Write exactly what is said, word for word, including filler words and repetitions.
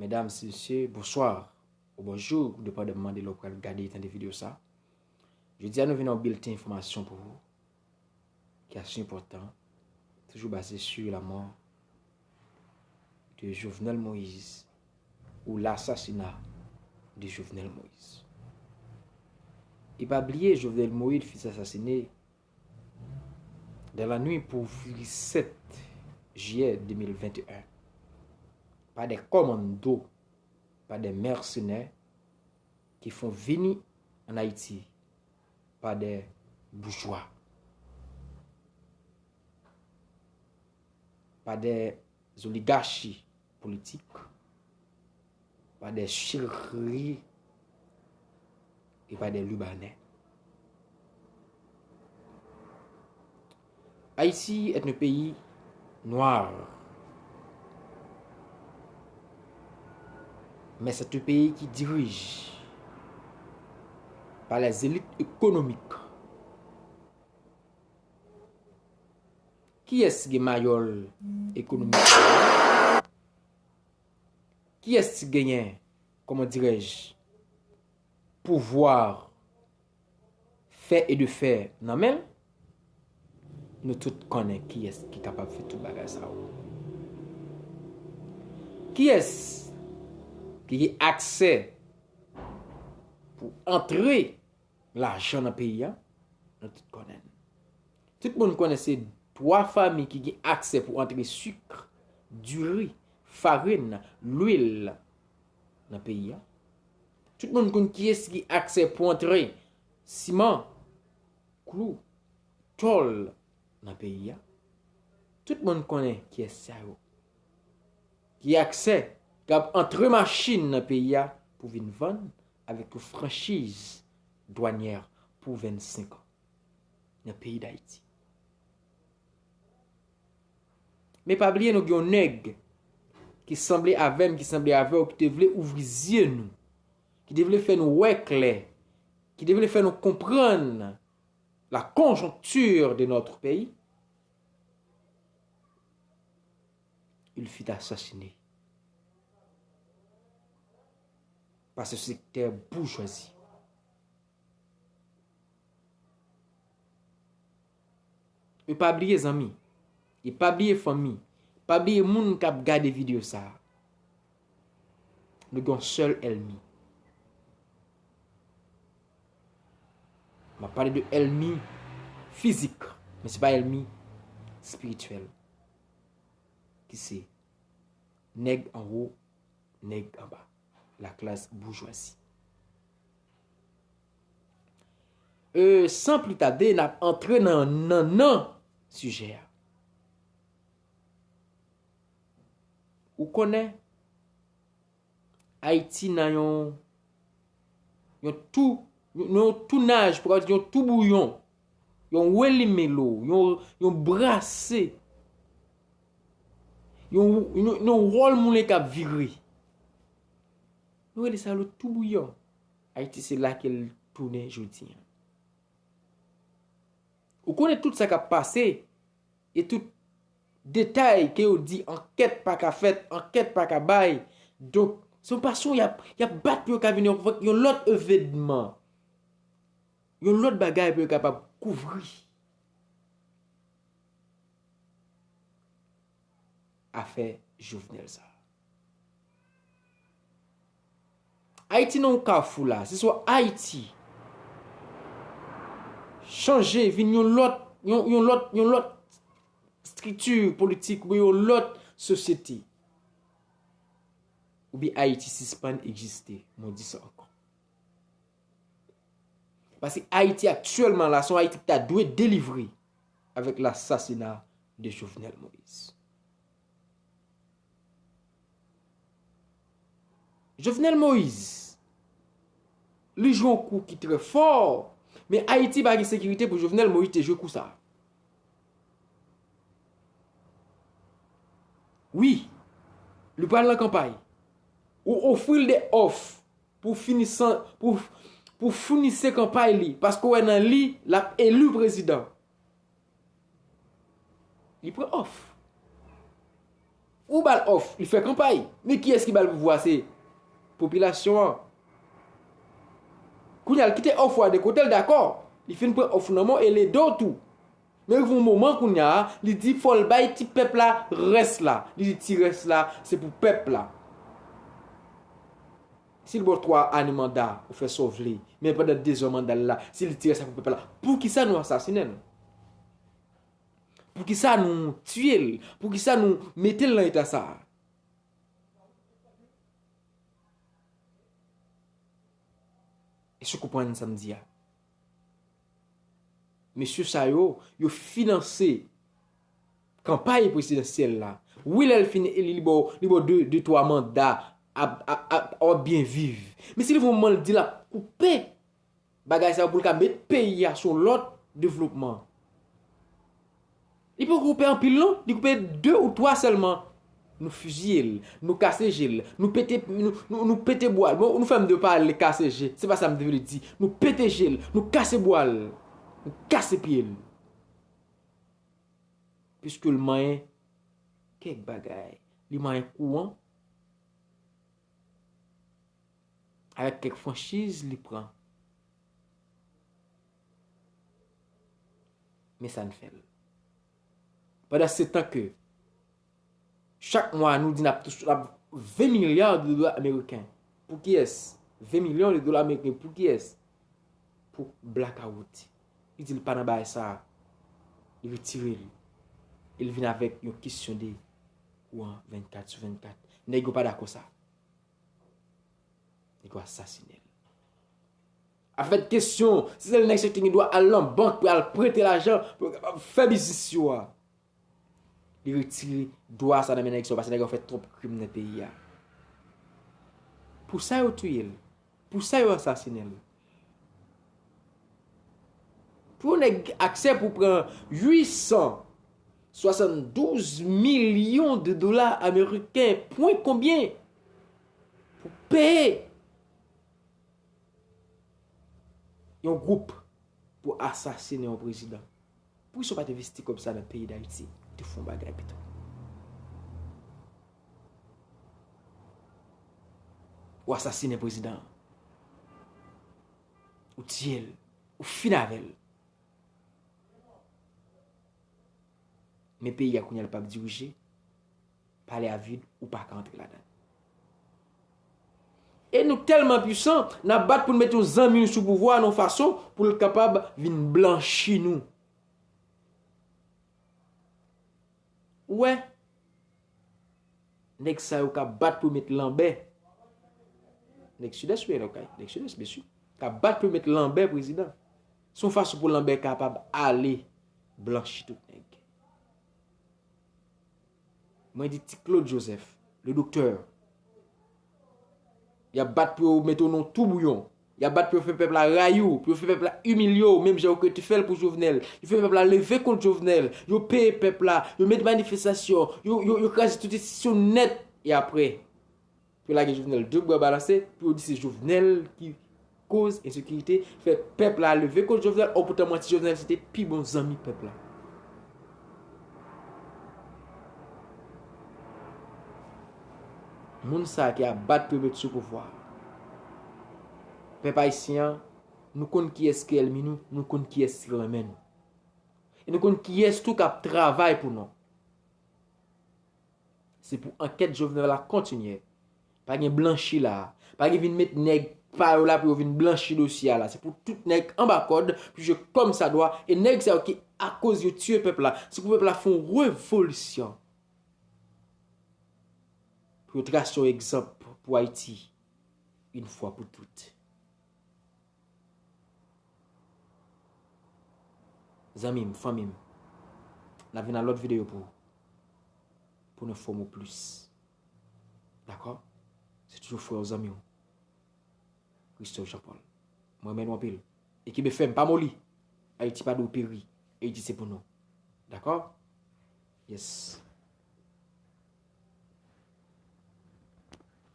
Medam, mesye, bonswa ou bonjou, depandaman de lè w pral gade, tande videyo sa. Jodi a, nou vin yon bilten enfòmasyon pou ou, ki ase enpòtan, toujou baze sou lanmò de Jovenel Moïse, ou l'assassinat de Jovenel Moïse. E pa bliye, Jovenel Moïse fut assassiné dans la nuit pou sèt jiyè de mil venteyen, pa de kòmando, pa de mèsenè ki font vini an Ayiti, pa de boujwa, pa de oligachi politik, pa de Cheri e pa de Libanè. Haïti est un pays noir. Mais c'est un pays qui dirige par les élites économiques. Kiyès ki gen mayòl ekonomik sa yo? Kiyès ki genyen, comment dirais-je, pouvwa fè e defè nan men l? Nou tout konnen kiyès ki kapab fè tout bagay sa yo. Kiyès ki gen aksè pou antre lajan nan peyi a? Nou tout konnen l. Tout moun konnen se twa fanmi ki gen aksè pou antre sik, diri, farin, lwil nan peyi a. Tout moun konn kiyès ki gen aksè pou antre siman, klou, tòl nan peyi a. Tout moun konnen kiyès sa yo. Ki aksè k ap antre machin nan peyi a pou vin vann avèk yon franchiz dwanyè pou vennsenk an nan peyi Dayiti. Men pa bliye nou gen yon nèg ki sanble avè m, ki sanble avè w, ki te vle ouvri zye nou, ki te vle fè nou wè klè, ki te vle fè nou konprann la conjoncture de notre pays, il fut assassiné par ce secteur boujwazi. E pa bliye zanmi, e pa bliye fanmi, pa bliye moun k ap gade videyo sa a. Nou gen yon sèl ènmi. M ap pale de ènmi fizik, men se pa ènmi espirityèl. Ki se nèg anwo, nèg anba, la classe bourgeoisie. E, san pli tade, n ap antre nan, nan, nan sijè a. Ou konnen, Ayiti nan yon, yon tou, yon, yon tounaj, pou ka di yon toubouyon, yon weli melo, yon, yon brase, yon, yon, yon wòl moulen k ap vire. Nou rele sa le toubouyon. Ayiti se la ke l tounen jodi a. Ou konnen tout sa k ap pase, e tout detay ke yo di ankèt pa ka fèt, ankèt pa ka bay. Donk, se yon pasyon y ap, y ap bat pou yo ka vin yon, yon lòt evenman. Yon lòt bagay pou yo kapab kouvri afè Jovenel sa. Ayiti nan yon kafou la. Se swa Ayiti chanje vin yon lòt, yon, yon lòt, yon lòt estrikti politik oubyen yon lòt sosyete. Oubyen Ayiti sispann egziste. Mwen di sa ankò. Paske Ayiti aktyèlman la, se yon Ayiti ki ta dwe delivre avèk lasasina de Jovenel Moïse. Jovenel Moïse, li jwe yon kou ki trè fò, men Ayiti pa gen sekirite pou Jovenel Moïse te jwe kou sa. Wi, li pral nan kanpay. Ou ofri l de òf pou finisan, pou, pou founise kanpay li, paske w wè nan li, l ap eli prezidan. Li pran òf. Ou ba l òf, li fè kanpay. Men kiyès ki ba l pouvwa? Se popilasyon an. Kounye a, l kite òf ou a de kote, l dakò. Li fin pran òf ou nan men w e l ede w tou. Men rive yon moman kounye a, li di fò l bay ti pèp la rès la. Li di ti rès la, se pou pèp la. Si l ba w twa ane manda, ou fè sa w vle. Men pandan de zan manda l la, si li ti rès la pou pèp la, poukisa nou asasinen l? Poukisa nou tiye l? Poukisa nou mete l nan eta sa a? Èske w konprann sa m di a? Mesye sa yo, yo finanse kanpay prezidansyèl la. Wi, lè l fin eli, li ba w, li ba w de, de, twa manda, ap, ap, ap, w ap byen viv. Men si l voye yon moman, l di l ap koupe bagay sa yo pou l ka met peyi a sou lòt devlopman. Li poko koupe anpil non, li koupe de ou twa sèlman. Nou fiziye l, nou kase je l, nou pete, nou, nou, nou pete bwa l. Bon, nou fè m de pale kase je, se pa sa m te vle di. Nou pete je l, nou kase bwa l, nou kase pye l. Piske l manyen kèk bagay. Li manyen kouran, avèk kèk franchiz li pran. Men sa n fè l. Pandan se tan ke chak mwa nou di n ap touche, n ap ven milya de dola ameriken. Pou kiyès? Ven milyon de dola ameriken pou kiyès? Pou blakawout. Li di l pa nan bagay sa a. Li retire l. E l vin avèk yon kesyon de kouran vennkat sou vennkat. Nèg yo pa dakò sa. Nèg yo asasinen l. Afè de kesyon, si se nèg sa yo ki te gen dwa al nan bank pou al prete lajan pou yo kapab fè biznis yo a. Li retire dwa sa nan men nèg sa yo, paske nèg yo fè twòp krim nan peyi a. Pou sa yo touye l. Pou sa yo asasinen l. Pou yon nèg aksè pou pran uit san swasanndouz milyon de dola ameriken, pwen konbyen? Pou peye yon gwoup pou asasinen yon prezidan. Poukisa w pa t envesti kòb sa nan peyi Dayiti? Ou te fè yon bagay pito. Ou asasinen prezidan an. Ou tiye l. Ou fin avè l. Men peyi a kounye a l p ap dirije. Palè a vid, ou pa ka antre ladan l. E nou tèlman pwisan, n ap bat pou n mete yon zanmi nou sou pouvwa a nan yon fason pou l kapab vin blanchi nou. Ou wè? Nèg sa yo k ap bat pou yo met Lanbè. Nèg Sidès, wi, nèg Sidès, byen si. K ap bat pou yo met Lanbè prezidan. Se yon fason pou Lanbè kapab ale blanchi tout nèg. Mwen di Ti Claude Joseph, le doktè. Y ap bat pou yo mete w nan tou bouyon. Y ap bat pou yo fè pèp la rayi w, pou yo fè pèp la imilye w, menm jan yo te fè l pou Jovenel. Yo fè pèp la leve kont Jovenel. Yo peye pèp la, yo met manifestasyon, yo, yo, yo kraze tout enstitisyon nèt. E apre, pou yo lage Jovenel de bra balanse, pou yo di se Jovenel ki koz ensekirite, fè pèp la leve kont Jovenel, o poutan manti Jovenel se te pi bon zanmi pèp la. Moun sa ki ap bat pou yo met sou pouvwa. Pèp ayisyen an, nou konn kiyès ki ènmi nou, nou konn kiyès ki renmen nou. E nou konn kiyès tou k ap travay pou nou. Se pou ankèt Jovenel la kontinye. Pa gen blanchi la. Pa gen vin met nèg pa yo la pou yo vin blanchi dosye a la. Se pou tout nèg anba kòd, pou jwe kòm sa dwa. E nèg sa yo ki akoz yo tiye pèp la, se pou pèp la fè yon revolisyon. Pou yo trase yon egzanp pou Ayiti, yon fwa pou tout. Zanmi m, fanmi m, n ap vin ak lòt videyo pou, pou nou fòme w plis. Dakò? Se toujou frè w, zanmi w, Christophe Jean Paul. Mwen renmen nou anpil. E kenbe fèm, pa moli. Ayiti pa dwe peri. Ayiti se pou nou. Dakò? Yes.